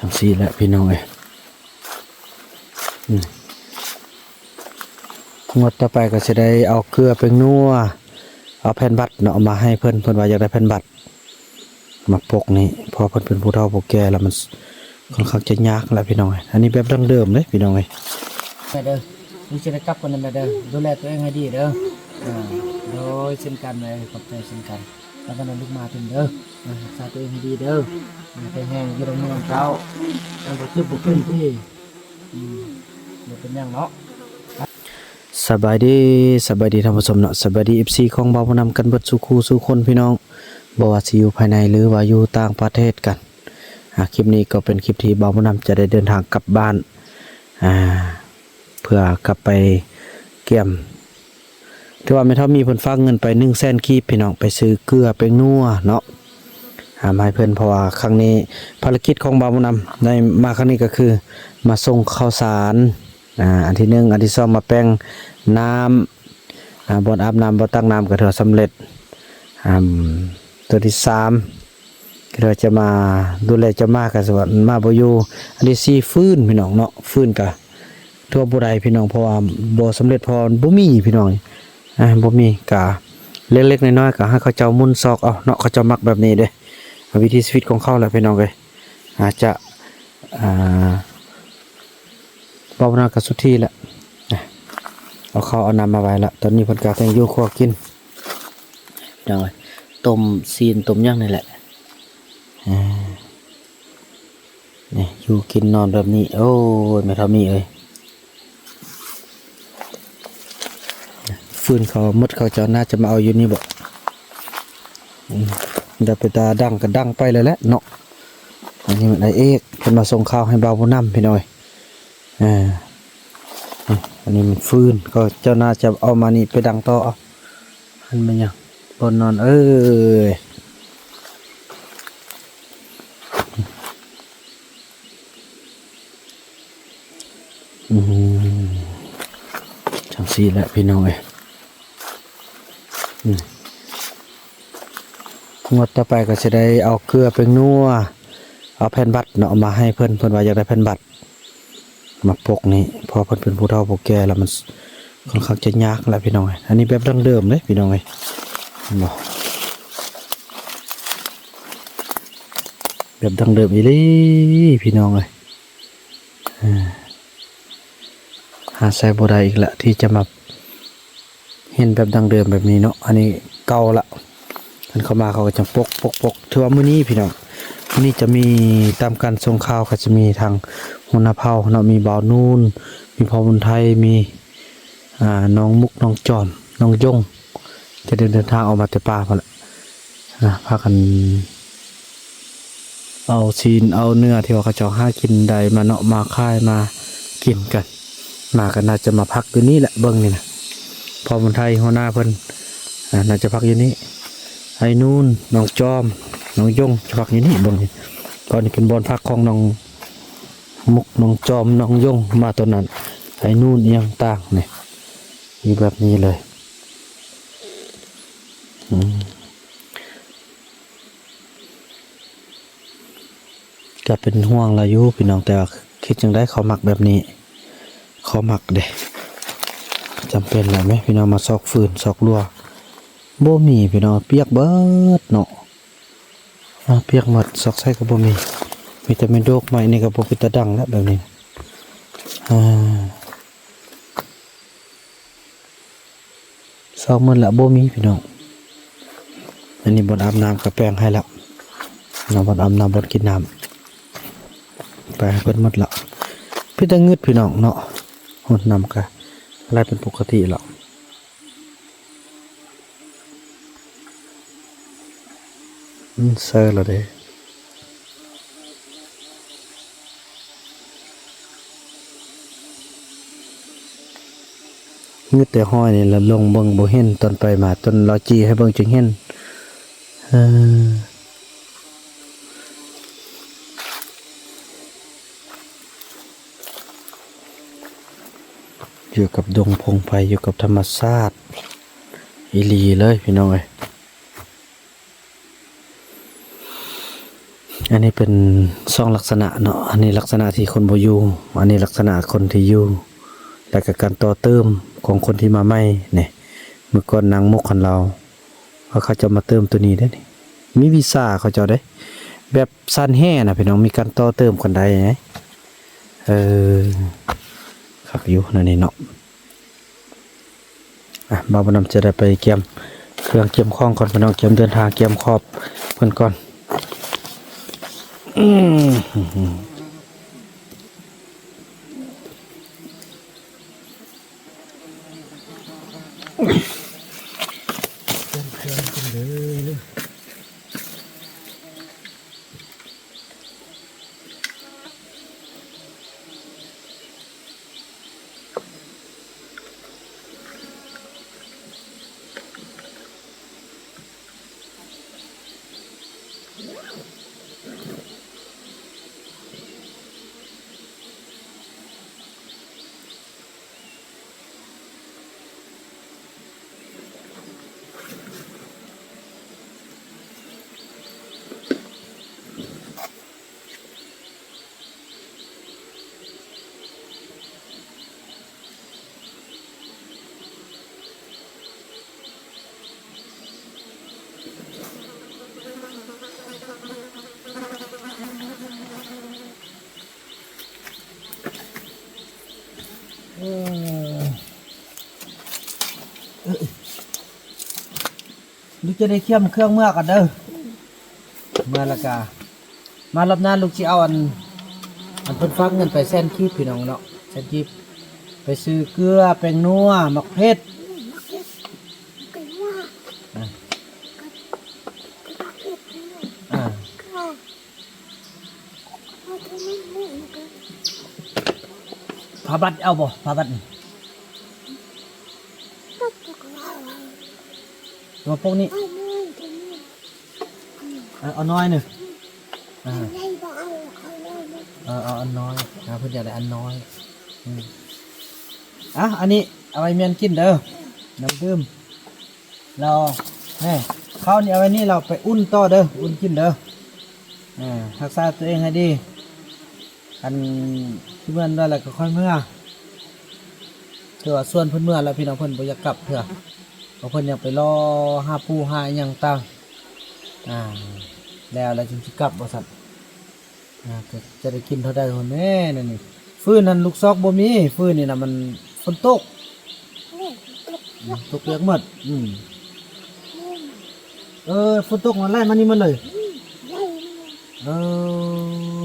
ຈັ່ງຊີ້ແຫຼະພີ່ນ້ອງເອີຍ. ອືມ ງວດຕໍ່ໄປກໍຊິໄດ້ເອົາເກືອແປ້ງນົວ ເອົາແຜ່ນບັດເນາະ ມາໃຫ້ເພິ່ນ. ເພິ່ນວ່າຢາກໄດ້ແຜ່ນບັດມາປົກນີ້ ເພາະເພິ່ນເປັນຜູ້ເຖົ້າຜູ້ແກ່ແລ້ວ ມັນຄ່ອນຂ້າງຈະຍາກແຫຼະພີ່ນ້ອງເອີຍ. ອັນນີ້ແບບດັ້ງເດີມເດ້ພີ່ນ້ອງເອີຍ. ແມ່ເດີ ລູກຊິໄດ້ກັບກ່ອນນະແມ່ເດີ ດູແລຕົວເອງໃຫ້ດີເດີ. ອາ ໂດຍ ເຊັ່ນກັນເອີຍ ຂອບໃຈເຊັ່ນກັນ. ແລ້ວກໍນຳລູກມາເພິ່ນເດີ ອາ ຮັກສາຕົວເອງໃຫ້ດີເດີ ອາ ແຂງແຮງຢູ່ໃນເມືອງເຈົ້າ ມັນບໍ່ເຈັບບໍ່ເປັນຕິ ອືມ ບໍ່ເປັນຫຍັງເນາະ. ສະບາຍດີ ສະບາຍດີທ່ານຜູ້ຊົມເນາະ ສະບາຍດີ ເອັຟຊີ ຂອງບ່າວບຸນນຳກັນເບິດສູ່ຄູ່ສູ່ຄົນພີ່ນ້ອງ ບໍ່ວ່າຊິຢູ່ພາຍໃນ ຫຼືວ່າຢູ່ຕ່າງປະເທດກັນ. ອາ ຄລິບນີ້ກໍເປັນຄລິບທີ່ບ່າວບຸນນຳຈະໄດ້ເດີນທາງກັບບ້ານ ອາ ເພື່ອກັບໄປກຽມ ຖືວ່າແມ່ເຖົ້າມີເພິ່ນຝາກເງິນໄປໜຶ່ງແສນກີບພີ່ນ້ອງ ໄປຊື້ເກືອແປ້ງນົວເນາະ ອາ ມາໃຫ້ເພິ່ນ. ເພາະວ່າຄັ້ງນີ້ພາລະກິດຂອງບ່າວບຸນນຳໄດ້ມາຄັ້ງນີ້ກໍຄືມາສົ່ງເຂົ້າສານ ອາ ອັນທີໜຶ່ງ ອັນທີສອງມາແປ້ງນ້ຳ ອາ ບ່ອນອາບນ້ຳ ບ່ອນຕັກນ້ຳກໍຖືວ່າສຳເລັດ ອາ ຕົວທີສາມ ກໍເລີຍຈະມາດູແລເຈົ້າໝາກະສະຫວັນມາບໍ່ຢູ່. ອັນທີສີ່ ຟືນພີ່ນ້ອງເນາະ ຟືນກະຖືວ່າບໍ່ໄດ້ພີ່ນ້ອງ ເພາະວ່າບໍ່ສຳເລັດ ເພາະວ່າບໍ່ມີພີ່ນ້ອງ ອາ ບໍ່ມີ ກະເລັກໆນ້ອຍໆ ກະໃຫ້ເຂົາເຈົ້າໝຸນຊອກເອົາເນາະ ເຂົາເຈົ້າມັກແບບນີ້ເດ້ ວິຖີຊີວິດຂອງເຂົາແຫຼະພີ່ນ້ອງເອີຍ. ອາດຈະ ອາ ບໍ່ນານກໍສຸດທີແຫຼະ ເອົາເຂົ້າເອົານ້ຳມາໄວ້ລະ ຕອນນີ້ເພິ່ນກໍແຕ່ງຢູ່ຄົວກິນ ພີ່ນ້ອງເອີຍ ຕົ້ມຊີ້ນຕົ້ມຫຍັງນີ້ແຫຼະ. ອາ ນີ້ຢູ່ກິນນອນແບບນີ້ ໂອ້ຍ ແມ່ເຖົ້າມີເອີຍ ຟືນເຂົາໝົດ ເຂົາເຈົ້າໜ້າຈະມາເອົາຢູ່ນີ້ບໍ? ອືມ ດຽວໄປຕາດັງກໍດັງໄປແລ້ວແຫຼະເນາະ. ອັນນີ້ມັນໄອເອກ ເພິ່ນມາສົ່ງເຂົ້າໃຫ້ບ່າວບຸນນຳພີ່ນ້ອງເອີຍ. ເອີ ນີ້ ອັນນີ້ມັນຟືນ ກໍເຈົ້າໜ້າຈະເອົາມານີ້ໄປດັງຕໍ່. ເອົາ ຫັ້ນແມ່ນຫຍັງ? ບ່ອນນອນເອີຍ. ອືມ ຈັ່ງຊີ້ແຫຼະພີ່ນ້ອງເອີຍ. ອືມ ງວດຕໍ່ໄປກໍຊິໄດ້ເອົາເກືອແປ້ງນົວ ເອົາແຜ່ນບັດເນາະ ມາໃຫ້ເພິ່ນ ເພິ່ນວ່າຢາກໄດ້ແຜ່ນບັດມາປົກນີ້ ເພາະເພິ່ນເປັນຜູ້ເຖົ້າຜູ້ແກ່ແລ້ວ ມັນຄ່ອນຂ້າງຈະຍາກແຫຼະພີ່ນ້ອງເອີຍ. ອັນນີ້ແບບດັ້ງເດີມເດ້ພີ່ນ້ອງເອີຍ ເຫັນບໍ່? ແບບດັ້ງເດີມອີ່ຫຼີພີ່ນ້ອງເອີຍ. ເອີ ຫາໃຊ້ບໍ່ໄດ້ອີກລະ ທີ່ຈະມາເຫັນແບບດັ້ງເດີມແບບນີ້ເນາະ. ອັນນີ້ເກົ່າລະ ຄັນເຂົາມາເຂົາກໍຈະປົກ ປົກ ປົກ. ຖືວ່າມື້ນີ້ພີ່ນ້ອງ ມື້ນີ້ຈະມີຕາມການສົ່ງຂ່າວ ກໍຈະມີທາງຫົວໜ້າເຜົ່າເນາະ ມີບ່າວນູນ ມີພໍ່ບຸນໄທ ມີ ອ່າ ນ້ອງມຸກ ນ້ອງຈອມ ນ້ອງຢົງ ຈະໄດ້ເດີນທາງອອກມາແຕ່ປ່າພຸ້ນລະ ອ່າ ພາກັນເອົາຊີ້ນເອົາເນື້ອທີ່ວ່າເຂົາເຈົ້າຫາກິນໄດ້ມາເນາະ ມາຂາຍມາກິນກັນ. ມາກໍໜ້າຈະມາພັກຢູ່ນີ້ແຫຼະ ເບິ່ງນີ້ນະ ພໍ່ບຸນໄທຫົວໜ້າເພິ່ນ ອ່າ ໜ້າຈະພັກຢູ່ນີ້ ໄອ້ນູນ ນ້ອງຈອມ ນ້ອງຢົງ ຈະພັກຢູ່ນີ້ ເບິ່ງນີ້. ບ່ອນນີ້ເປັນບ່ອນພັກຂອງນ້ອງ ມຸກ ນ້ອງຈອມ ນ້ອງຢົງ ມາຕອນນັ້ນ ໄອ້ນູນອີ່ຫຍັງຕ່າງນີ້ ຢູ່ແບບນີ້ເລີຍ. ອືມ ກໍເປັນຫ່ວງລາວຢູ່ພີ່ນ້ອງ ແຕ່ວ່າຄິດຈັ່ງໃດ ເຂົາມັກແບບນີ້ ເຂົາມັກເດ້. ຈຳເປັນແຫຼະແມະ ພີ່ນ້ອງ ມາຊອກຟືນຊອກລົວ ບໍ່ມີພີ່ນ້ອງ ປຽກເບິດເນາະ. ອາ ປຽກໝົດ ຊອກໃສ່ກໍບໍ່ມີ ມີແຕ່ແມ່ນດອກໄມ້ນີ້ກໍບໍ່ເປັນຕາດັງແລ້ວແບບນີ້. ອາ ຊອກໝົດລະ ບໍ່ມີພີ່ນ້ອງ. ອັນນີ້ບ່ອນອາບນ້ຳກໍແປງໃຫ້ລະເນາະ ບ່ອນອາບນ້ຳ ບ່ອນກິນນ້ຳ ໄປໃຫ້ເພິ່ນໝົດລະ. ເປັນຕາງຶດພີ່ນ້ອງເນາະ ຫົດນ້ຳກໍໄຫຼເປັນປົກກະຕິລະ. ອືມ ເຊີລະເດ້ ງຶດແຕ່ຫ້ອຍນີ້ລະ ລົງເບິ່ງບໍ່ເຫັນ ຕອນໄປມາ ຕອນລາວຈີ່ໃຫ້ເບິ່ງຈຶ່ງເຫັນ. ເອີ ຢູ່ກັບດົງພົງໄພ ຢູ່ກັບທຳມະຊາດອີ່ຫຼີເລີຍພີ່ນ້ອງເອີຍ. ອັນນີ້ເປັນສອງລັກສະນະເນາະ, ອັນນີ້ລັກສະນະທີ່ຄົນບໍ່ຢູ່, ອັນນີ້ລັກສະນະຄົນທີ່ຢູ່ ແລ້ວກໍການຕໍ່ເຕີມຂອງຄົນທີ່ມາໃໝ່ນີ້. ເມື່ອກ່ອນນາງມົກຫັ້ນລາວ ເຂົາເຈົ້າມາເຕີມໂຕນີ້ເດ້ນີ້, ມີວີຊາເຂົາເຈົ້າເດ້, ແບບຊານແຮ່ນະພີ່ນ້ອງ, ມີການຕໍ່ເຕີມກັນໄດ້. ເອີ ຄັກຢູ່ແນວນີ້ເນາະ. ອ່ະ ບ່າວບຸນນຳຈະໄດ້ໄປກຽມເຄື່ອງກຽມຂອງກ່ອນພີ່ນ້ອງ, ກຽມເດີນທາງ ກຽມຂອບເພິ່ນກ່ອນ. ອືມ ກຽມເຄື່ອງກ່ອນເດີ. ເອີ ລູກຈະໄດ້ກຽມເຄື່ອງເມືອກ່ອນເດີ. ເມືອແລ້ວກະ ມາລອບໜ້າລູກຊິເອົາອັນ ອັນເພິ່ນຝາກເງິນໄປແສນກີບພີ່ນ້ອງເນາະ, ແສນກີບ ໄປຊື້ເກືອ ແປ້ງນົວ ໝາກເຜັດ. ອ່າ ອ່າ ຜ້າບັດເອົາບໍ່? ຜ້າບັດນີ້ ມາປົກນີ້. ເອົາ ເອົາໜ້ອຍໜຶ່ງ. ອ່າ ເອົາ ເອົາອັນນ້ອຍ. ອ່າ ເພິ່ນຢາກໄດ້ອັນນ້ອຍ. ອືມ ອ່າ ອັນນີ້ເອົາໄວ້ແມ່ນກິນເດີ ນ້ຳດື່ມ. ແລ້ວ ແນ່ ເຂົ້ານີ້ເອົາໄວ້ນີ້ ແລ້ວໄປອຸ່ນຕໍ່ເດີ ອຸ່ນກິນເດີ. ອ່າ ຮັກສາຕົວເອງໃຫ້ດີ. ຄັນຊິເມືອແລ້ວ ແລ້ວກໍຄ່ອຍເມືອ. ຄືວ່າຊວນເພິ່ນເມືອແລ້ວ ພີ່ນ້ອງ, ເພິ່ນບໍ່ຢາກກັບເທື່ອ, ເພາະເພິ່ນຍັງໄປເລາະຫາປູຫາອີ່ຫຍັງຕ່າງ. ອ່າ ແລ້ວ ແລ້ວຈຶ່ງຊິກັບວ່າຊັ້ນ. ອ່າ ຈະ ຈະໄດ້ກິນເທົ່າໃດພຸ້ນແດ່ແນວນີ້. ຟືນຫັ້ນລູກຊອກບໍ່ມີ, ຟືນນີ້ນະມັນຝົນຕົກ. ແມ່ນ ຝົນຕົກ ອືມ ຕົກເປີກໝົດ. ອືມ ແມ່ນ ເອີ ຝົນຕົກມັນໄຫຼມານີ້ໝົດເລີຍ. ອືມ ໄຫຼມາ. ເອີ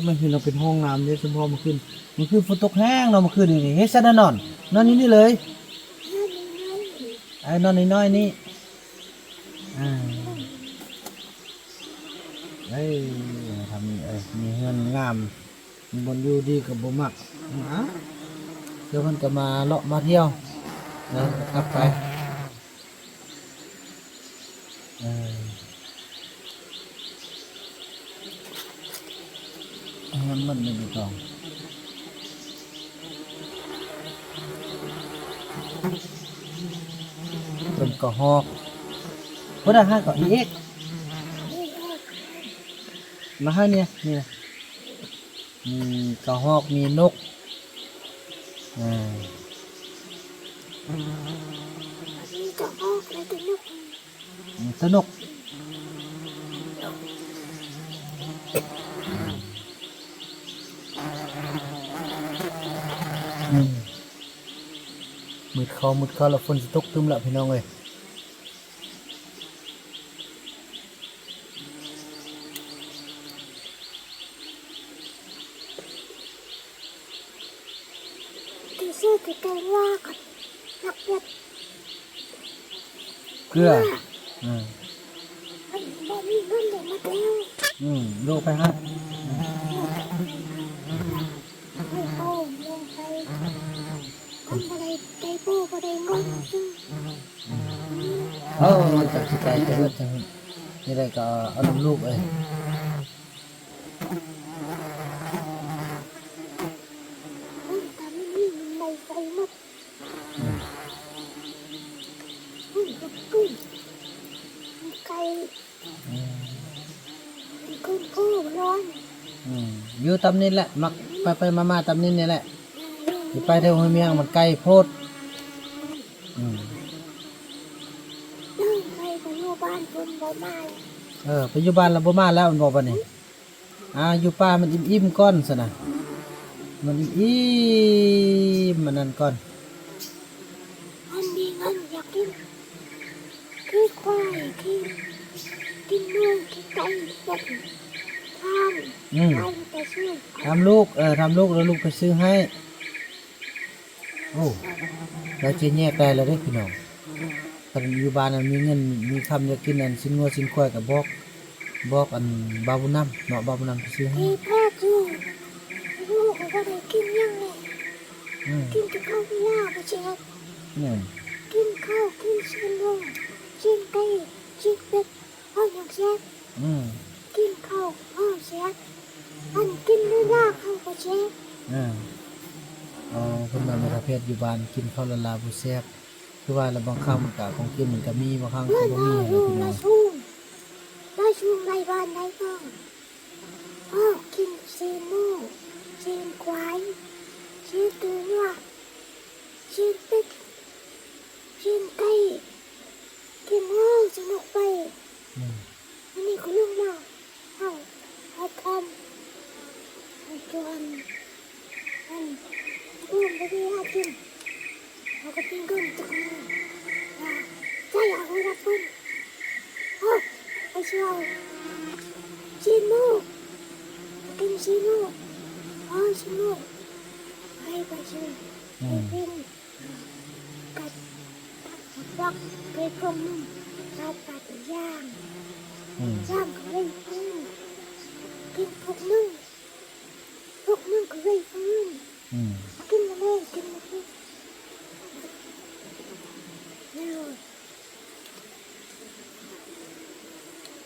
ແມ່ນເຫັນວ່າເປັນຫ້ອງນ້ຳເດ້ ສະເພາະມື້ຄືນ, ມື້ຄືນຝົນຕົກແຮງເນາະ ມື້ຄືນນີ້. ເຮັດຊັ້ນນະ ນອນ ນອນຢູ່ນີ້ເລີຍ. ນອນນ້ອຍໆ ເອີ ນອນນ້ອຍໆນີ້. ອ່າ ເອີ ທຳນີ້ ເອີ ມີເຮືອນງາມ ມີບ່ອນຢູ່ດີກໍບໍ່ມັກ. ອ່າ ດຽວເພິ່ນກໍມາເລາະມາທ່ຽວນະ ກັບໄປ. ເອີ ແຮມມັນໄດ້ຢູ່ຕອງ ຕົ້ນກະຮອກ. ພຸ້ນນະ ຫາກໍອີກ ມາຫານີ້ ນີ້ນະ. ມີກະຮອກ ມີນົກ. ອ່າ ມີກະຮອກ ແລ້ວກໍນົກ. ມີແຕ່ນົກ. ອືມ ມືດເຂົ້າ ມືດເຂົ້າແລ້ວ ຝົນຊິຕົກຕຶ້ມລະ ພີ່ນ້ອງເອີຍ. ເກືອ ເກືອ ອືມ ບໍ່ມີເງິນເລີຍ ໝົດແລ້ວ. ອືມ ໂລໄປຫາ ໃຫ້ພໍ່ເອົາໄປ ມັນບໍ່ໄດ້ ໄດ້ພໍ່ບໍ່ໄດ້ເງິນຊື້. ເອີ ມັນຈັກຊິໄປແຕ່ເບິດຈັ່ງນີ້ ໄດ້ກໍເອົານຳລູກເອີຍ. ໄກ່ ອືມ ຄົນຜູ້ນອນ ຕຳນິນແຫຼະ ມັກໄປໆມາໆຕຳນິນນີ້ແຫຼະ. ຊິໄປແຖວຫ້ວຍມຽງມັນໄກໂພດ. ອືມ ໄປຢູ່ບ້ານເພິ່ນບໍ່ມາ. ເອີ ໄປຢູ່ບ້ານແລ້ວບໍ່ມາແລ້ວ ແມ່ນບໍ່ບາດນີ້? ອ່າ ຢູ່ປ່າມັນອີ່ມໆກ່ອນຊັ້ນນະ ມັນອີ່ມໆ ອັນນັ້ນກ່ອນ. ອັນມີເງິນຢາກກິນ ຂີ້ຄວາຍ ຂີ້ ກິນໝູ ຂີ້ໄກ່ ເປັດ ທຳ ອືມ ໄປໄປຊື້ ທຳລູກ ເອີ ທຳລູກ ແລ້ວລູກໄປຊື້ໃຫ້. ໂອ້ ລາວຊິແຍກໄດ້ແລ້ວເດ້ພີ່ນ້ອງ. ຄັນຢູ່ບ້ານນັ້ນມີເງິນມີຄຳ ຢາກກິນອັນຊີ້ນງົວຊີ້ນຄວາຍ ກໍບອກ ບອກອັນບ່າວບຸນນຳເນາະ ບ່າວບຸນນຳໄປຊື້ໃຫ້. ແພດຢູ່ ລູກກໍບໍ່ໄດ້ກິນຫຍັງເລີຍ. ອືມ ກິນແຕ່ເຂົ້າເວລາບໍ່ແຊບ. ແມ່ນ ກິນເຂົ້າ ກິນຊີ້ນງົວ ຊີ້ນໄກ່ ຊີ້ນເປັດ ເອົາຫຍັງແຊບ? ອືມ ກິນເຂົ້າ ເອົາແຊບ ອັນກິນເວລາເຂົ້າບໍ່ແຊບ. ເອີ ເອີ ເພິ່ນວ່າແມ່ນປະເພດຢູ່ບ້ານກິນເຂົ້າລ້າໆບໍ່ແຊບ. ຄືວ່າລະ ບາງຄັ້ງມັນກະ ຂອງກິນມັນກະມີ ບາງຄັ້ງກໍບໍ່ມີ. ເອີ ຫັ້ນແຫຼະພີ່ນ້ອງ ລາວສູງ ລາວສູງໄດ້ບ້ານໄດ້ຊ່ອງ. ເອີ ກິນຊີ້ນໝູ ຊີ້ນຄວາຍ ຊີ້ນຕົວງົວ ຊີ້ນເປັດ ຊີ້ນໄກ່ ກິນເອົາສະໜຸກໄປ. ອືມ ອັນນີ້ກໍລົງມາ ເຮົາ ເຮົາທຳ ເຮົາຈວນ ອັນ ລວມໄປທີ່ຫາກິນ ເຮົາກໍກິນກ່ອນຈັກໜ້ອຍ ວ່າໃຈເອົາໄວ້ຮັບເພິ່ນ. ເອົາ ໄປເຊື່ອ ຊີ້ນໝູ ກິນຊີ້ນໝູ ເອົາຊີ້ນໝູ ໃຫ້ໄປຊື້ ອືມ ໃຫ້ກິນ ກັບ ບັກເປັດພວກໜຶ່ງ ກັບປັດຍ່າງ ອືມ ຍ່າງກໍໄດ້ ອືມ ກິນພວກໜຶ່ງ ພວກໜຶ່ງກໍໄດ້ ອືມ ອືມ ກິນມາເລີຍ ກິນມາເລີຍ.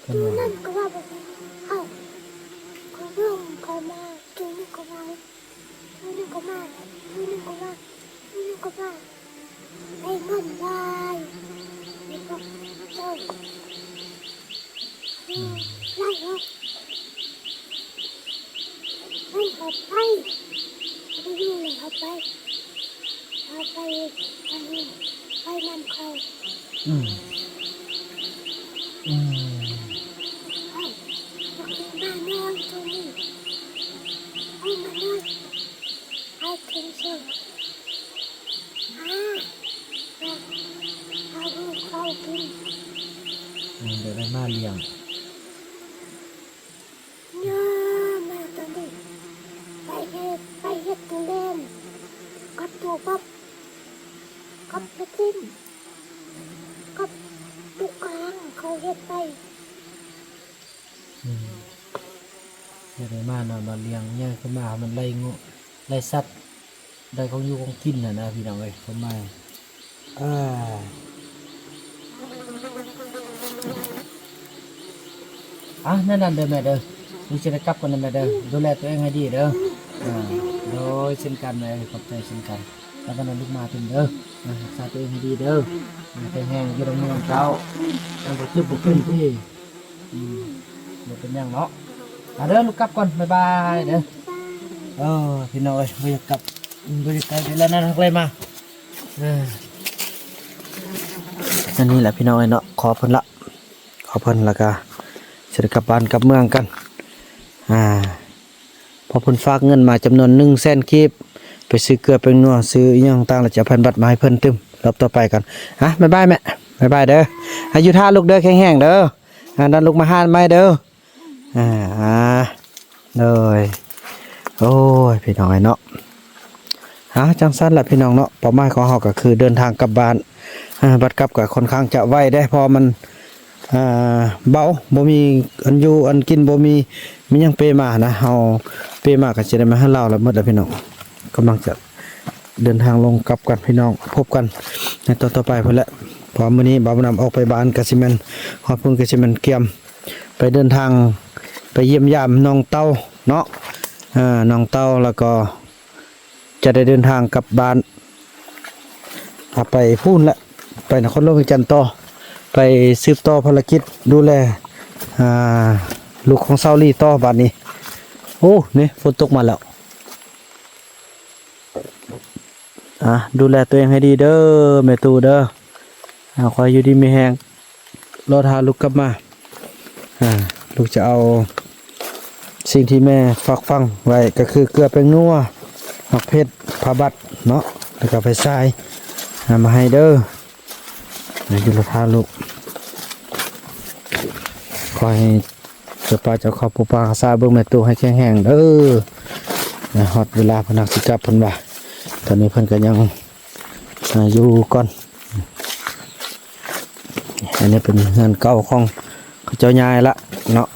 ໂຕນັ້ນກໍວ່າບໍ່ເອົາ ກໍເບິ່ງເຂົາມາ ໂຕນີ້ກໍມາ ໂຕນີ້ກໍມາ ໂຕນີ້ກໍມາ ໂຕນີ້ກໍມາ ໄດ້ເງິນຫຼາຍ ນີ້ກໍເຈົ້າ ອືມ ຫຼາຍເນາະ. ມັນເຂົ້າໄປ ບໍ່ຢູ່ເລີຍ ເຂົ້າໄປ ເຂົ້າໄປ ໄປ ໄປນຳເຂົາ. ອືມ ອືມ ເອົາ ໝານ້ອຍໂຕນີ້ ເອົາໝານ້ອຍ ເອົາກິນເຊີ ອາ ເອົາເຂົ້າກິນ. ອືມ ໄດ້ ໄດ້ໝາລ້ຽງ. ຍາມມາຕອນນີ້ ໄປເຮັດ ໄປເຮັດໂຕແດງ ກັບໂຕບັບ ກັບປາຕິນ ກັບໂຕກາງ ເຂົາເຮັດໄປ. ອືມ ເຮັດໃຫ້ມານອນມາລ້ຽງ ໃຫຍ່ຂຶ້ນມາມັນໄລ່ງະ ໄລ່ສັດ ໄດ້ຂອງຢູ່ຂອງກິນຫັ້ນນະພີ່ນ້ອງເອີຍ ຄວາມໝາຍ. ເອີ ອ່ະ ແນວນັ້ນເດີແມ່ເດີ ລູກຊິໄດ້ກັບກ່ອນນະແມ່ເດີ ດູແລຕົວເອງໃຫ້ດີເດີ. ອ່າ ໂດຍ ເຊັ່ນກັນແມ່ ຂອບໃຈເຊັ່ນກັນ. ແລ້ວບັດນັ້ນລູກມາເພິ່ນເດີ ອ່າ ຮັກສາຕົວເອງໃຫ້ດີເດີ ແຂງແຮງ ຢູ່ນຳໝູ່ເຈົ້າ ບໍ່ເຈັບບໍ່ເປັນຕິ. ອືມ ບໍ່ເປັນຫຍັງເນາະ. ອາ ເດີ ລູກກັບກ່ອນ ບາຍບາຍເດີ. ເອີ ພີ່ນ້ອງເອີຍ ບໍ່ຢາກກັບ ບໍ່ຢາກໄກແລ້ວນະ ຮັກແລມາ. ເອີ ອັນນີ້ແຫຼະພີ່ນ້ອງເອີຍເນາະ ຂໍເພິ່ນລະ ຂໍເພິ່ນລະກະຊິໄດ້ກັບບ້ານກັບເມືອງກັນ. ອາ ເພາະເພິ່ນຝາກເງິນມາຈຳນວນໜຶ່ງແສນກີບ ໄປຊື້ເກືອແປ້ງນົວ ຊື້ອີ່ຫຍັງຕ່າງໆ ແລ້ວຈະເອົາພັນບາດມາໃຫ້ເພິ່ນຕື່ມ ລອບຕໍ່ໄປກັນ. ອາ ບາຍບາຍແມ່ ບາຍບາຍເດີ. ອາ ຢູ່ທ່າລູກເດີ ແຂງແຮງເດີ. ອາ ດອນລູກມາຫາໃໝ່ເດີ. ອາ ໂດຍ ໂອ້ຍ ພີ່ນ້ອງເອີຍເນາະ. ເອົາ ຈັ່ງຊັ້ນລະພີ່ນ້ອງເນາະ ເປົ້າໝາຍຂອງເຮົາກໍຄືເດີນທາງກັບບ້ານ. ອາ ບັດກັບກໍຄ່ອນຂ້າງຈະໄວເດ້ ເພາະວ່າມັນ ເອີ ເບົາ ບໍ່ມີອັນຢູ່ອັນກິນ ບໍ່ມີ ມີຫຍັງເປມານະ ເຮົາເປມາກໍຊິໄດ້ມາໃຫ້ລາວລະໝົດລະພີ່ນ້ອງ. ກຳລັງຈະເດີນທາງລົງກັບກັນພີ່ນ້ອງ ພົບກັນໃນຕອນຕໍ່ໄປພຸ້ນແຫຼະ. ເພາະວ່າມື້ນີ້ບ່າວບຸນນຳອອກໄປບ້ານກໍຊິແມ່ນ ຮອດພຸ້ນກໍຊິແມ່ນກຽມໄປເດີນທາງໄປຢ້ຽມຢາມນ້ອງເຕົ້າເນາະ ເອີ ນ້ອງເຕົ້າ ແລ້ວກໍຈະໄດ້ເດີນທາງກັບບ້ານ ອາ ໄປພຸ້ນແຫຼະ ໄປນະຄອນຫຼວງວຽງຈັນຕໍ່ ໄປສືບຕໍ່ພາລະກິດດູແລ ອາ ລູກຂອງຊາວລີຕໍ່ບາດນີ້. ໂອ້ ນີ້ຝົນຕົກມາແລ້ວ. ອ່າ ດູແລຕົວເອງໃຫ້ດີເດີ ແມ່ຕູ້ເດີ. ອ່າ ຂໍໃຫ້ຢູ່ດີມີແຮງ ລໍຖ້າລູກກັບມາ. ອ່າ ລູກຈະເອົາສິ່ງທີ່ແມ່ຝາກຝັງໄວ້ ກໍຄືເກືອແປ້ງນົວ, ໝາກເຜັດ, ຜ້າບັດເນາະ ແລ້ວກໍໄຟສາຍ ອ່າ ມາໃຫ້ເດີ. ໃຫ້ຢູ່ລໍຖ້າລູກ. ຂໍໃຫ້ເຈົ້າປ່າເຈົ້າເຂົາປົກປັກຮັກສາເບິ່ງແມ່ຕູ້ໃຫ້ແຂງແຮງເດີ. ຮອດເວລາເພິ່ນນັກຊິກັບເພິ່ນວ່າ. ຕອນນີ້ເພິ່ນກໍຍັງ ອ່າ ຢູ່ກ່ອນ. ອັນນີ້ເປັນເຮືອນເກົ່າຂອງເຂົາເຈົ້າຍ້າຍລະເນາະ.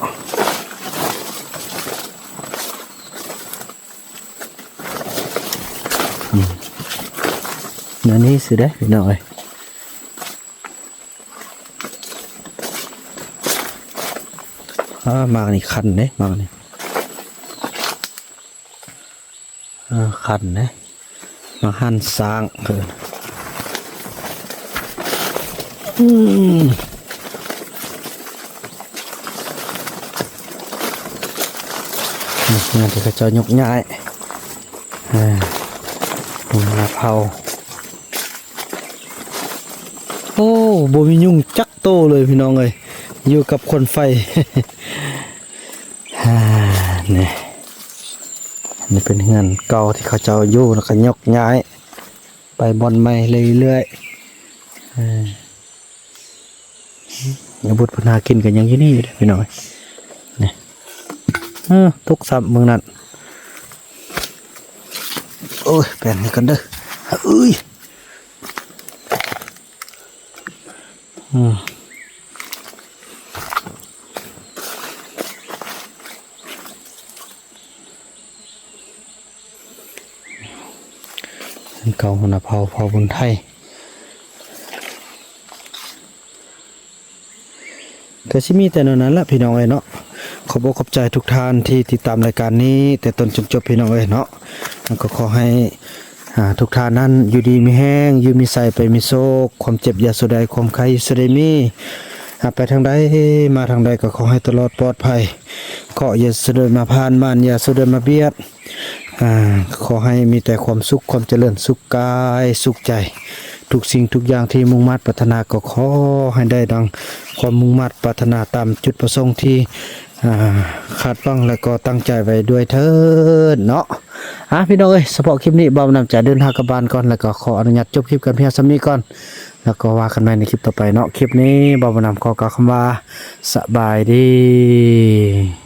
ອືມ ແນວນີ້ຊິເດ້ພີ່ນ້ອງເອີຍ. ອ່າ ໝາກນີ້ຄັນເດ້ ໝາກນີ້ ອ່າ ຄັນເດ້ ໝາກຫັ້ນຊ້າງ ເອີ ອືມ ນີ້ ງານທີ່ເຂົາເຈົ້າຍົກຍ້າຍ ອ່າ ຫົວໜ້າເຜົ່າ. ໂອ້ ບໍ່ມີຍຸງຈັກໂຕເລີຍພີ່ນ້ອງເອີຍ ຢູ່ກັບຄົນໄຟ. ອ່າ ນີ້ ນີ້ເປັນເຮືອນເກົ່າທີ່ເຂົາເຈົ້າຢູ່ ແລ້ວກໍຍົກຍ້າຍໄປບ່ອນໃໝ່ເລື້ອຍໆ. ເອີ ອາວຸດເພິ່ນຫາກິນກໍຍັງຢູ່ນີ້ຢູ່ເດ້ພີ່ນ້ອງເອີຍ. ນີ້ ເອີ ຕົກຊ້ຳເບິ່ງນັ້ນ. ໂອ້ຍ ແປງໃຫ້ກ່ອນເດີ ເອີຍ. ອືມ ເປັນເກົ່າຫົວໜ້າເຜົ່າ ເຜົ່າບຸນໄທ. ກໍຊິມີແຕ່ແນວນັ້ນລະພີ່ນ້ອງເອີຍເນາະ. ຂອບອົກຂອບໃຈທຸກທ່ານທີ່ຕິດຕາມລາຍການນີ້ແຕ່ຕົ້ນຈົນຈົບພີ່ນ້ອງເອີຍເນາະ. ແລ້ວກໍຂໍໃຫ້ ອ່າ ທຸກທ່ານນັ້ນຢູ່ດີມີແຮງ ຢູ່ມີໄຊໄປມີໂຊກ ຄວາມເຈັບຢ່າສູ່ໄດ້ ຄວາມໄຂ້ຢ່າສູ່ໄດ້ມີ. ອ່າ ໄປທາງໃດມາທາງໃດກໍຂໍໃຫ້ຕະຫຼອດປອດໄພ ເຄາະຢ່າສູ່ໄດ້ມາຜ່ານ ມານຢ່າສູ່ໄດ້ມາບຽດ. ອ່າ ຂໍໃຫ້ມີແຕ່ຄວາມສຸກ ຄວາມຈະເລີນ ສຸກກາຍສຸກໃຈ ທຸກສິ່ງທຸກຢ່າງທີ່ມຸ່ງມາດປາດຖະໜາ ກໍຂໍໃຫ້ໄດ້ດັ່ງຄວາມມຸ່ງມາດປາດຖະໜາ ຕາມຈຸດປະສົງທີ່ ອ່າ ຄາດຫວັງ ແລະ ກໍຕັ້ງໃຈໄວ້ດ້ວຍເທີ້ນເນາະ. ອ່າ ພີ່ນ້ອງເອີຍ ສະເພາະຄລິບນີ້ ບ່າວບຸນນຳຈະເດີນທາງກັບບ້ານກ່ອນ ແລ້ວກໍຂໍອະນຸຍາດຈົບຄລິບກັນພຽງສ່ຳນີ້ກ່ອນ ແລ້ວກໍວ່າກັນໃໝ່ໃນຄລິບຕໍ່ໄປເນາະ. ຄລິບນີ້ ບ່າວບຸນນຳຂໍກ່າວຄຳວ່າ ສະບາຍດີ.